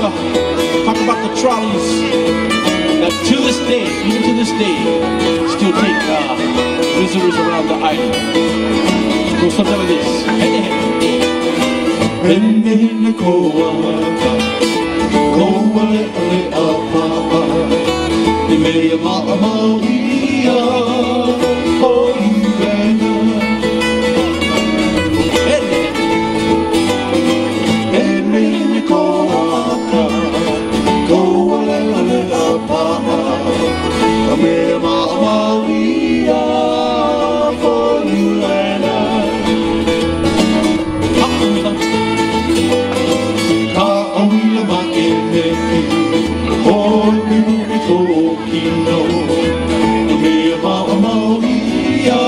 Talk about the trolleys that to this day, even to this day, still take visitors around the island. Go something like this. Hene koa koa le ale a pa'a I mea ma'a ia o Iwena. Hene koa ka koa le ale a pa'a Ka mea ma'a ia o Iwena. Ka'awila ma ke meki Hoi kino I mea ma'a ia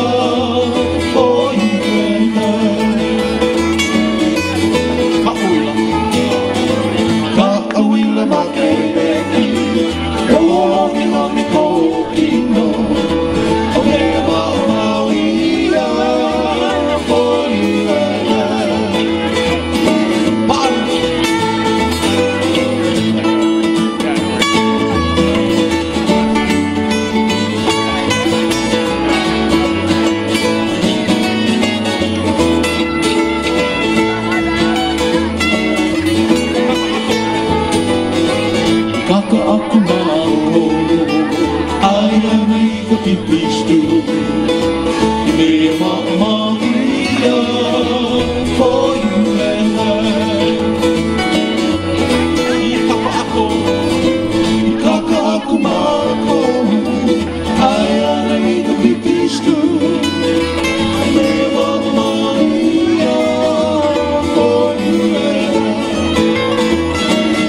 o Iwena. Ka'awila. Ka'awila ma ke meki Hoi kino O mea ma'a ia o Iwena. Kaka aku mau ai ana i ka pipi stew I mea ma'a ia for you and I. I kapa ako. I kaka aku mākou ai ana i ka pipi stew I mea ma'a ia for you and I.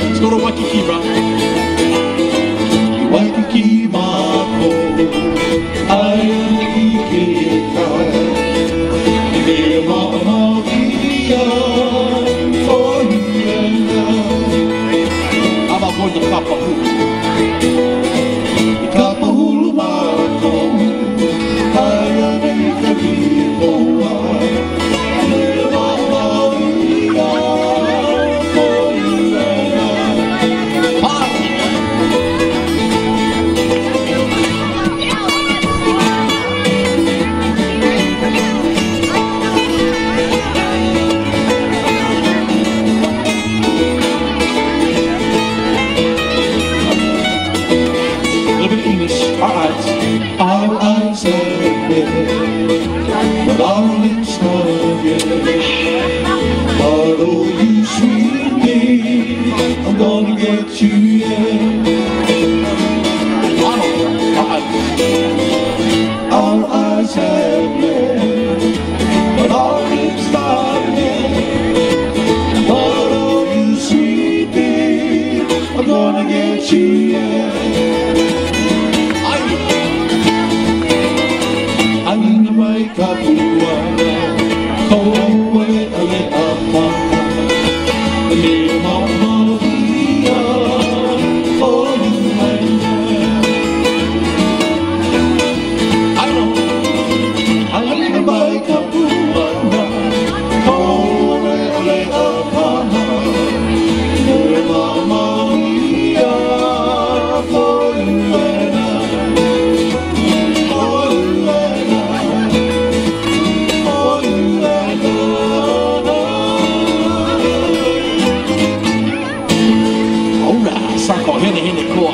Let's go to Waikiki, bro. I Waikiki mākou ai ana i ke kai I mea ma'a ia for you and I. How about going to Kapahulu? I Kapahulu mākou ai ana i ka lipoa I mea ma'a ia for you and I. A little bit of English. Our eyes. Our eyes have met, but our lips not yet. But oh, you sweet thing, I'm gonna get you yet. Our eyes. Our eyes have met, but our lips not yet. But oh, you sweet thing, I'm gonna get you yet. Aina mai ka puana, koa le ale a pa'a I mea ma'a ia for you and I. I know. Aina mai ka puana, koa le ale a pa'a I mea ma'a ia for you and I. For you and I. For you and I. All right. Sako hene hene koa.